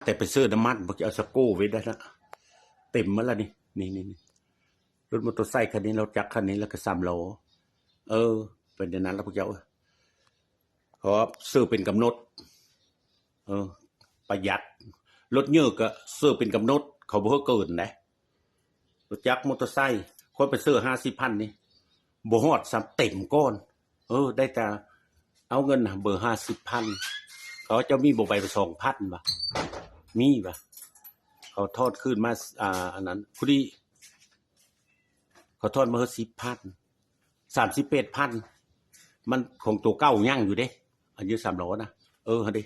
ແຕ່ໄປເຊີນ້ຳມັນ ພວກເຈົ້າ ສະໂກ້ໄວ້ໄດ້ລະ ເຕັມໝົດລະນີ້ ນີ້ໆໆ ລົດມໍເຕີໄຊຄັນນີ້ ລົດຈັກຄັນນີ້ ແລ້ວກໍສາມລໍ້ ເອີ ເປັນແນວນັ້ນລະພວກເຈົ້າເອີຍ ເພາະວ່າເຊີເປັນກຳນົດ ເອີ ປະຢັດ ລົດເຍີະກໍເຊີເປັນກຳນົດ ເຂົາບໍ່ໃຫ້ເກີນເດ້. ລົດຈັກມໍເຕີໄຊ ຂ້ອຍໄປເຊີຫ້າສິບພັນນີ້ ບໍ່ຮອດຊ້ຳ ເຕັມກ້ອນ ເອີ ໄດ້ແຕ່ເອົາເງິນເບີຫ້າສິບພັນ ເຂົາເຈົ້າມີບໍ່ໃບສອງພັນຫວາ ມີຫວາ ເຂົາທອນຄືນມາ ອ່າ ອັນນັ້ນ ພໍດີ ເຂົາທອນມາເຮີດສິບພັນ ສາມສິບແປດພັນ ມັນຂອງໂຕເກົ່າຍັງຢູ່ເດ້ ອັນຢູ່ສາມລໍ້ນະ ເອີ ຫັ້ນເດ້.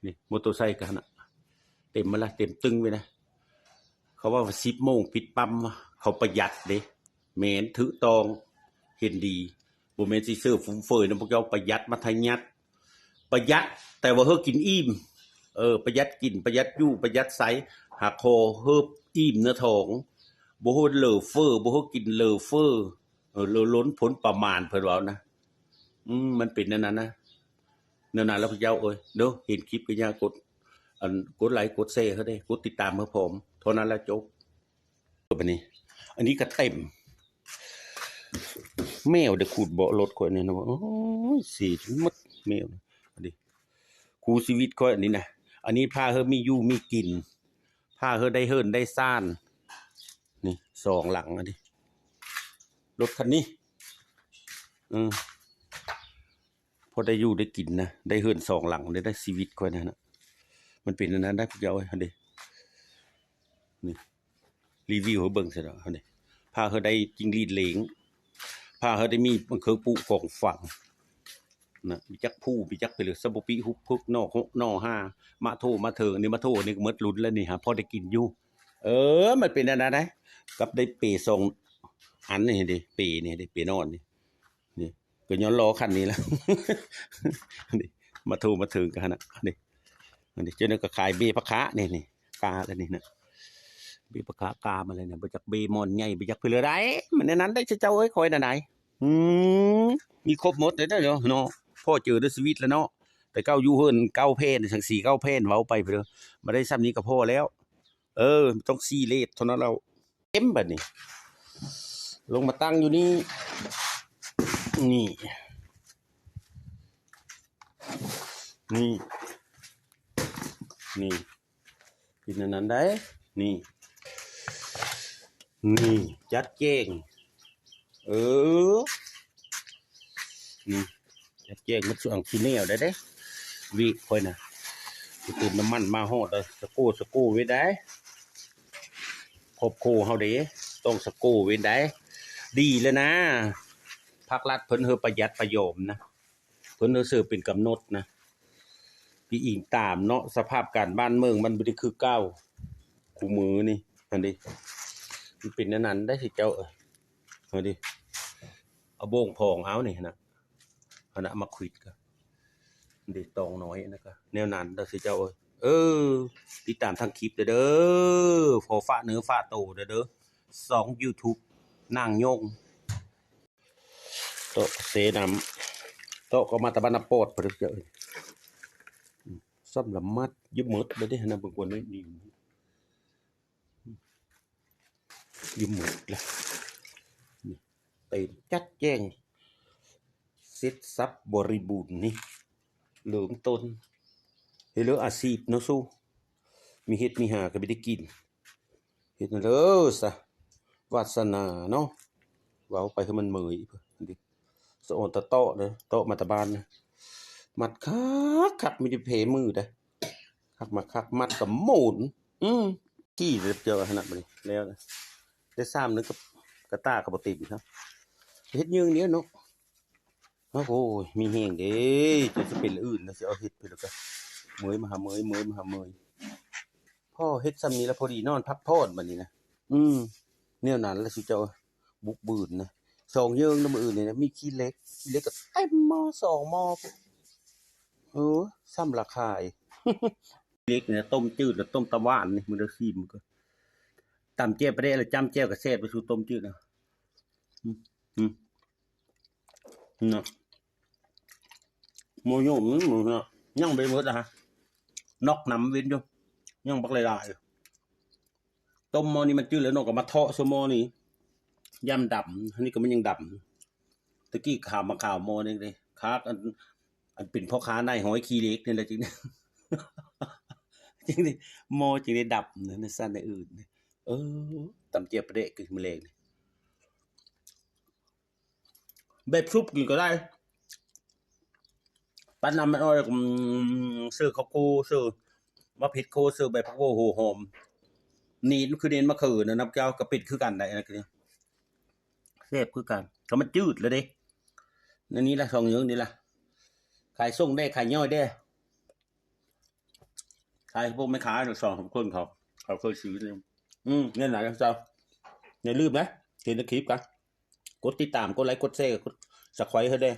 ນີ້ມໍເຕີໄຊກໍຫັ້ນນະ ເຕັມມາລະ ເຕັມຕຶ້ງໄວ້ນະ ເຂົາວ່າສິບໂມງປິດປ້ຳ ເຂົາປະຢັດເດ້ ແມ່ນ ຖືກຕ້ອງ ເຫັນດີ ບໍ່ແມ່ນຊິເຊີຟຸມເຟີຍນຳພວກເຈົ້າ ປະຢັດມັດທະຍັດ ປະຢັດ ແຕ່ວ່າເຮີ້ກິນອີ່ມ ເອີ ປະຢັດກິນ ປະຢັດຢູ່ ປະຢັດໃຊ້ ຫາກຂໍເຮີ້ອີ່ມເນື້ອທ້ອງ ບໍ່ເຮີ້ເລີເຟີ ບໍ່ເຮີ້ກິນເລີເຟີ ເອີ ເລີລົ້ນພົ້ນປະມານ ເພິ່ນເວົ້ານະ ອືມ ມັນເປັນແນວນັ້ນນະ. ແນວນັ້ນລະພວກເຈົ້າເອີຍເດີ ເຫັນຄລິບກໍຢ່າກົດ ອັນ ກົດໄລກົດແຊເຮົາເດ້ ກົດຕິດຕາມເຮົາພ້ອມ ເທົ່ານັ້ນລະຈົບ. ບັດນີ້ ອັນນີ້ກໍເຕັມ ແມວໄດ້ຂູດເບາະລົດຂ້ອຍນີ້ນະ ໂອ້ຍ ເສຍໝົດແມວ ອັນນີ້ ຄູ່ຊີວິດຂ້ອຍອັນນີ້ນະ ອັນນີ້ພາເຮົາມີຢູ່ມີກິນ ພາເຮົາໄດ້ເຮືອນໄດ້ຊານ ນີ້ສອງຫຼັງ ອັນນີ້ ລົດຄັນນີ້ ເອີ ພໍໄດ້ຢູ່ໄດ້ກິນນະ ໄດ້ເຮືອນສອງຫຼັງເດ້ ໄດ້ຊີວິດຂ້ອຍນັ້ນນະ ມັນເປັນອັນນັ້ນໄດ໋ພວກເຈົ້າເອີຍ ຫັ້ນເດ້ ນີ້ ຣີວິວໃຫ້ເບິ່ງຊະດອກ ຫັ້ນເດ້ ພາເຮົາໄດ້ຈິ້ງຫຼີດເຫຼງ ພາເຮົາໄດ້ມີເຄື່ອງປູກຂອງຝັງນະ ມີຈັກພູ ມີຈັກໄປເລີຍ ສະບົປິ ຮຸບພຶກ ໜໍ່ຫົກ ໜໍ່ຫ້າ ມະໂທ ມະເທີງ ນີ້ ມະໂທ ນີ້ກໍໝົດລຸ້ນແລ້ວນີ້ ຫາພໍໄດ້ກິນຢູ່ ເອີ ມັນເປັນອັນນັ້ນໄດ໋ ກັບໄດ້ເປສອງອັນນີ້ເດ້ ເປນີ້ເດ້ ເປນອນນີ້ ນີ້ ກໍຍ້ອນລໍ້ຄັນນີ້ລະ ນີ້ ມາໂທມາເຖິງກັນຫັ້ນນະ ນີ້ ນີ້ ເຈົ້າໜຶ່ງກໍຂາຍເບ້ຜັກຄະ ນີ້ ນີ້ ກາແລ້ວນີ້ນະ ເບ້ຜັກຄະກາມາແລ້ວນະ ບໍ່ຈັກເບ້ໝອນໃຫຍ່ ບໍ່ຈັກເພິ່ນລະໃດ ມັນແນວນັ້ນໄດ໋ ເຈົ້າເອີຍ ຂ້ອຍນະໃດ ອືມ ມີຄົບໝົດເດ້ເນາະ ພໍເຈີໃນຊີວິດລະເນາະ ແຕ່ເກົ່າຢູ່ເຮືອນເກົ້າແຜ່ນ ສັງກະສີເກົ້າແຜ່ນ ເວົ້າໄປເພຸ້ນເດີ ມາໄດ້ຊ່ຳນີ້ກໍພໍແລ້ວ ເອີ ຕ້ອງຊີເລດເທົ່ານັ້ນແລ້ວ. ເຕັມບັດນີ້ ລົງມາຕັ້ງຢູ່ນີ້ ນີ້ ນີ້ ນີ້ ເປັນອັນນັ້ນໄດ໋ ນີ້ ນີ້ ຈັດແຈງ ເອີ ນີ້ ຈັດແຈງໝົດສູ່ອັນຂີ້ແນວໄດ້ເດ້ ວິຂ້ອຍນະ ໄປເຕີມນ້ຳມັນມາຮອດ ສະໂກສະໂກໄວ້ໄດ້ ຄອບຄົວເຮົາເດ້ ຕ້ອງສະໂກເວັນໃດ໋ ດີແລ້ວນະ ພາກລັດເພິ່ນເຮີປະຢັດປະຢອມນະ ເພິ່ນເຮີເສີເປັນກຳນົດນະ ທີ່ອີງຕາມເນາະ ສະພາບການບ້ານເມືອງມັນບໍ່ໄດ້ຄືເກົ່າ ຄູ່ມື້ນີ້ ຫັ້ນເດ້ ມັນເປັນແນວນັ້ນໄດ໋ ເຈົ້າເອີຍ ຫັ້ນເດ້ ເອົາໂບງພອງເອົານີ້ນະ ຫັ້ນນະ ມາຂວິດກະ ເດ ຕອງນ້ອຍນະກະ ແນວນັ້ນເດີຊິເຈົ້າເອີຍ ເອີ ຕິດຕາມທາງຄລິບເດີ ຂໍຝາກເນື້ອຝາກໂຕເດີ ຊ່ອງຢູທູບນາງຍົງ ເຕາະເຊນ້ຳ ເຕາະກໍມາແຕ່ບ້ານນາປອດພຸ້ນເດີ ເຈົ້າເອີຍ ຊ່ຳລະມັດ ຢູ່ໝົດເລີຍເດ້ ຫັ້ນນະ ເບິ່ງກ່ອນໜ້ອຍໜຶ່ງ ຢູ່ໝົດລະ ນີ້ ເຕັມຈັດແຈງ ເສັດສັບບໍລິບູນນີ້ ເລີ່ມຕົ້ນ ເຮັດເລີອາຊີບເນາະສູ ມີເຮັດມີຫາກໍມີໄດ້ກິນ ເຮັດເລີຊະ ວາສະໜາເນາະ ເວົ້າໄປຄືມັນເມີຍ ສະອອນຕະເຕາະເດີ ເຕາະມາແຕ່ບ້ານ ມັດຄັກໆ ມີແຕ່ເພມືເດ້ ຄັກມາຄັກ ມັດກະໝູນ ອືມ ທີ່ເດີເຈົ້າຫັ້ນນະ ບາດນີ້ແລ້ວ ໄດ້ຊາມໜຶ່ງ ກະ ກະຕ່າກະບໍ່ເຕັມຊ້ຳ ເຮັດຍືງນີ້ເນາະ ໂອ້ຍ ມີແຮງເດ້ ຈົນຊິເປັນອື່ນແລ້ວ ຊິເອົາເຮັດໄປແລ້ວກະ ເມີຍມາຫາເມີຍ ເມີຍມາຫາເມີຍ ພໍເຮັດຊ່ຳນີ້ລະ ພໍດີນອນພັກຜ່ອນບາດນີ້ນະ ອືມ ແນວນັ້ນລະ ຊຸເຈົ້າ ບຸກບືນນະ ສອງເຢິງນະ ມື້ອື່ນນີ້ນະ ມີຂີ້ເຫຼັກ ຂີ້ເຫຼັກກໍເຕັມໝໍ້ສອງໝໍ້ ເອີ ຊ່ຳລະຄາຍ ເຫຼັກນີ້ຕົ້ມຈືດ ແລ້ວຕົ້ມຕາຫວານນີ້ ມື້ລະຊີມກໍ ຕຳແຈ່ວປາແດກ ແລ້ວຈ້ຳແຈ່ວກໍແຊບ ໄປສູ່ຕົ້ມຈືດນະ ອືມ ອືມ ນະ ໝູຢູ່ ອືມ ນະ ຍັງບໍ່ໝົດນະ ນອກນຳເວັ້ນຢູ່ ຍັງບັກຫຼາຍໆ ຕົ້ມໝໍ້ນີ້ມັນຈືດແລ້ວເນາະ ກໍມາເທາະໃສ່ໝໍ້ນີ້ ຢ້ານດຳ ອັນນີ້ກໍມັນຍັງດຳ. ຕະກີ້ຂາວ ມາຂາວໝໍ້ນີ້ເດ້ ຂາກ ອັນ ອັນເປັນພໍ່ຄ້ານາຍຮ້ອຍຂີ້ເຫຼັກນີ້ແຫຼະ ຈຶ່ງ ຈຶ່ງໄດ້ ໝໍ້ຈຶ່ງໄດ້ດຳ ນັ້ນຊັ້ນ ແນວອື່ນ ເອີ ຕຳຈຽວປາແດກຄືມື້ແລງນີ້ ແບບຊຸບກິນກໍໄດ້ ປັ້ນນ້ຳມັນອອຍ ອືມ ເສີເຂົ້າໂຄ ເສີໝາກເຜັດໂຄ ເສີໃບຜັກໂບ ຫົວຫອມ ນີ້ມັນຄືເນັ້ນມະເຂືອນະ ນ້ຳແຈ່ວກໍເປັນຄືກັນໄດ໋ ອັນນັ້ນກໍແຊບຄືກັນ ກໍມັນຈືດແລ້ວເດ້. ອັນນີ້ລະ ສອງຢ່າງນີ້ລະ ຂາຍສົ່ງແດ່ ຂາຍຍ່ອຍແດ່ ຂາຍພວກແມ່ຄ້າສອງສາມຄົນເຂົາ ເຂົາເຄີຍຊື້ນີ້ ອືມ ແມ່ນຫຼາຍເຈົ້າ. ຢ່າລືມນະ ເຫັນໃນຄລິບກະກົດຕິດຕາມ ກົດໄລ ກົດແຊ ກົດ Subscribe ໃຫ້ແດ່.